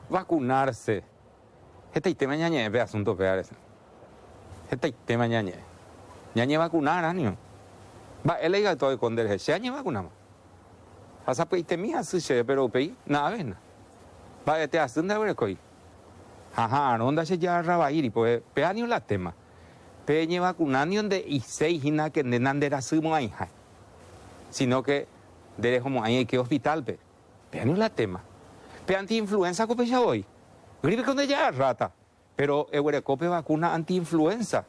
Vacunarse. Hetaitéma ñañe'ẽ pe asunto pévare. Hetaitéma ñañe'ẽ. Ñañevacunarã nio. Mba'e la ikatu oiko nde rehe? Che añevacunáma. Ha sapy'aitemi hasy chéve péro upéi na'avéna. Mba'ete asy ndaguerekói. Ha ha'arõ ndachejagarravaíri, pove péva nio la téma. Pe ñevacuna nio nde'iséi hína ke nde nanderasymo'ãiha, sino ke nderehomo'ãi eike hospital-pe. Péva nio la téma. Pe antiinfluenza ko péicha voi. Gripe ko ndejagarráta, péro eguereko pe vacuna antiinfluenza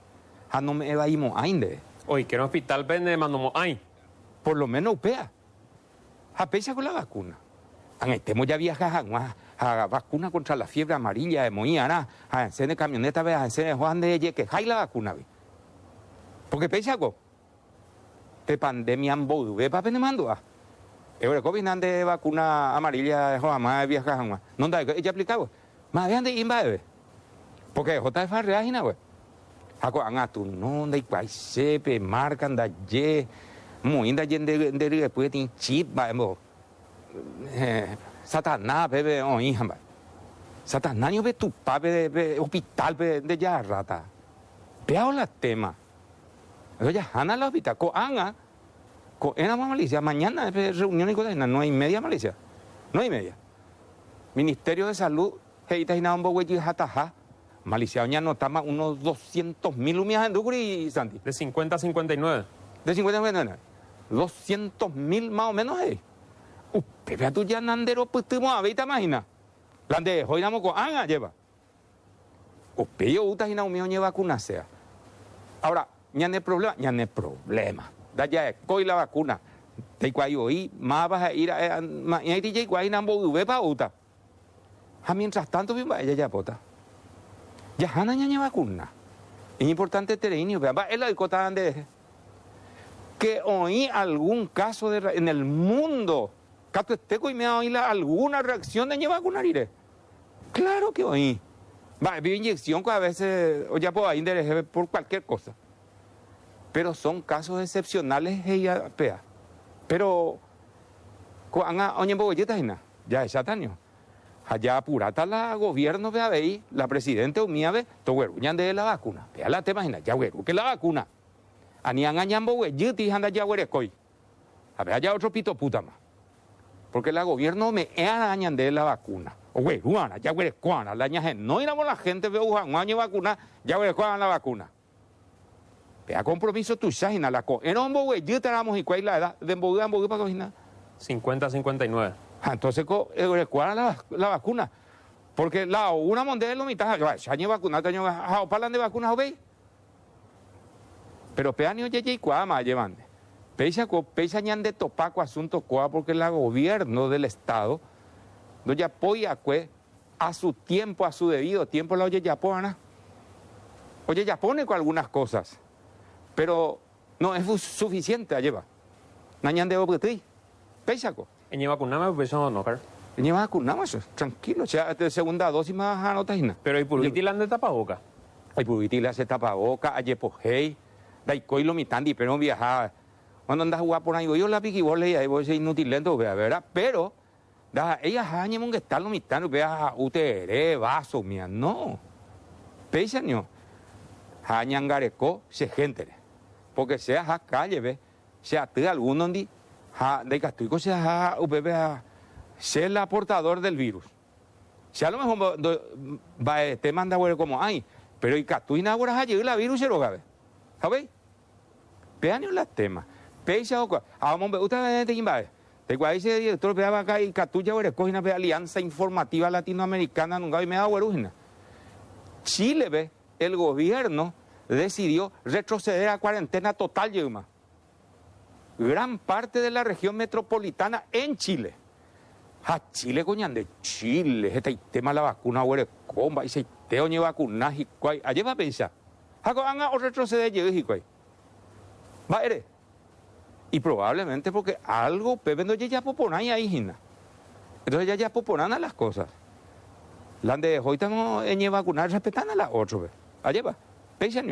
ha nome'ẽvaimo'ãi ndéve. Oikérõ hospital-pe nemanomo'ãi. Por lo menos upéva. Ha péicha ko la vacuna. Ag̃aitémo javiaha hag̃ua ha vacuna contra la fiebre amarilla emoĩ arã ha esẽ ne camioneta-pe ha esẽ reho ha nderejekehái la vacuna-gui. Porque péicha ko pe pandemia mboyvépa penemandu'a. Eguereko hína nde vacuna amarilla eho hag̃ua eviaha hag̃ua. No nda'ekue ejaplikávo. Mave nde'i mba'eve. Porque ehóta efarrea hína kue. Ha ko'ág̃a tu no ndaikuaái che pe marca ndaje moĩ ndaje nde nde ryepy peteĩ chip mba'e mbo Satana pépe oĩ ha mba'e. Satana niko pe Tupã pe pe hospital pe nde jaharráta. Péva la tema. Rojahána la hospital. Ko'ág̃a ko'ẽramo amalicia, mañana pe reunión oikóta hína nueve y media amalicia. Nueve y media. Ministerio de Salud he'íta hína omboguejyhataha Malicia oñanotáma unos doscientos mil umi ahendúkuri, Santi. De cincuenta a cincuenta y nueve. De cincuenta a cincuenta y nueve. Doscientos mil más o menos he'i. Upépe katu ja nanderopytymo'ãvéitama hína. La ndehóiramo ko'ág̃a, ajépa. Upéi oúta hína umi oñevakunaséva. Ahora, ñane problema, ñane problema. Ndajaekói la vacuna. Ndaikuaái voi mávapa he'i ra'e, ma'ẽaiti jaikuaa hína mboyvépa oúta. Ha mientras tanto umi mba'e jajapóta. Jahána ñañevakuna. Iñimportanteterei ni upéva. Mba'e la oikótava nderehe? Que oĩ algún caso de en el mundo katuete ko oiméva oĩ la alguna reacción eñevakuna rire. Claro que oĩ. Mba'e piko inyección ko a veces ojapo vai nderehe por cualquier cosa. Pero son casos excepcionales he'i péva. Pero ko'ág̃a oñemboguejýta hína. Jahecháta nio. Ha jaapuráta la gobierno-pe avei, la presidente umíape, togueru ñandéve la vacuna. Péa la tema hína, jaguerúke la vacuna. Ani ág̃a ñamboguejýti ha ndajaguerekói. Ha péa ja otro pito pútama. Porque la gobierno ome'ẽ'arã ñandéve la vacuna. Oguerú'arã, jaguerekó'arã. La ñahenóiramo la gente-pe ou hag̃ua oñevacuna, jaguerekó'arã la vacuna. Péa compromiso tuicha hína, la ko'ẽrõ omboguejýtaramo hikuái la edad de mboy a mboýpa ko hína? Cincuenta a cincuenta y nueve. Ha entonces ko eguerekoára la, la vacuna. Porque la oúramo ndéve lo mitã, ha che añevacunáta ha opa la nde vacuna upéi. Pero péa ni ojejeikuaáma ajévante. Péicha ko, péicha ñande topa ko asunto kóva porque la gobierno del estado ndojapói akue A su tiempo, a su debido tiempo la ojejapo va'erã. Ojejapóne ko algunas cosas, pero no es suficiente, ajépa. Nañandeopytýi. Péicha ko. Eñevakunáma upéicha o no, Carlos? Eñevakunáma che, tranquilo, che a segunda dósima aha'arõta hína. Pero aipuruíti la nde tapaboka. Aipuruíti la che tapaboka, ajepohéi, ndaikói lo mitãndi, pero oviaha, cuando ndahuga porãi voi la piquibol he'i voi che inutilento upéva, verdad? Pero Ndaha'éi aha añemongeta lo mitã rupi aha'u terere, vaso umíva. No. Péicha nio. Ha añangareko che héntere. Pórke che aha kállepe, che aty algúnondi ha ndaikatúiko che aha upépe ha che la portador del virus. Che a lo mejor mba'etéma ndaguerekomo'ãi, péro ikatu hína agueraha jey la virus che rógape. Ha upéi? Péva nio la téma. Péicha okua. Ha omombe'úta peteĩ mba'e. Peikuaái che director péva vaka ikatu jaguereko hína pe Alianza Informativa Latinoamericana nunga oiméva ogueru hína. Chile-pe el gobierno decidió retroceder a cuarentena total jeýma. Gran parte de la región metropolitana en Chile. Ha Chile ko ñande Chile hetaitéma la vacuna oguereko mba'eichaite oñevacuna hikuái. Ajépa péicha. Ha ko'ág̃a orretrocede jey hikuái. Mba'ére? Y probablemente porque algo upépe ndojejapo porãi aí hína. Entonces jajapo porãna las cosas. La ndehóitamo eñevacuna errespetána la ótrope. Ajépa? Péicha.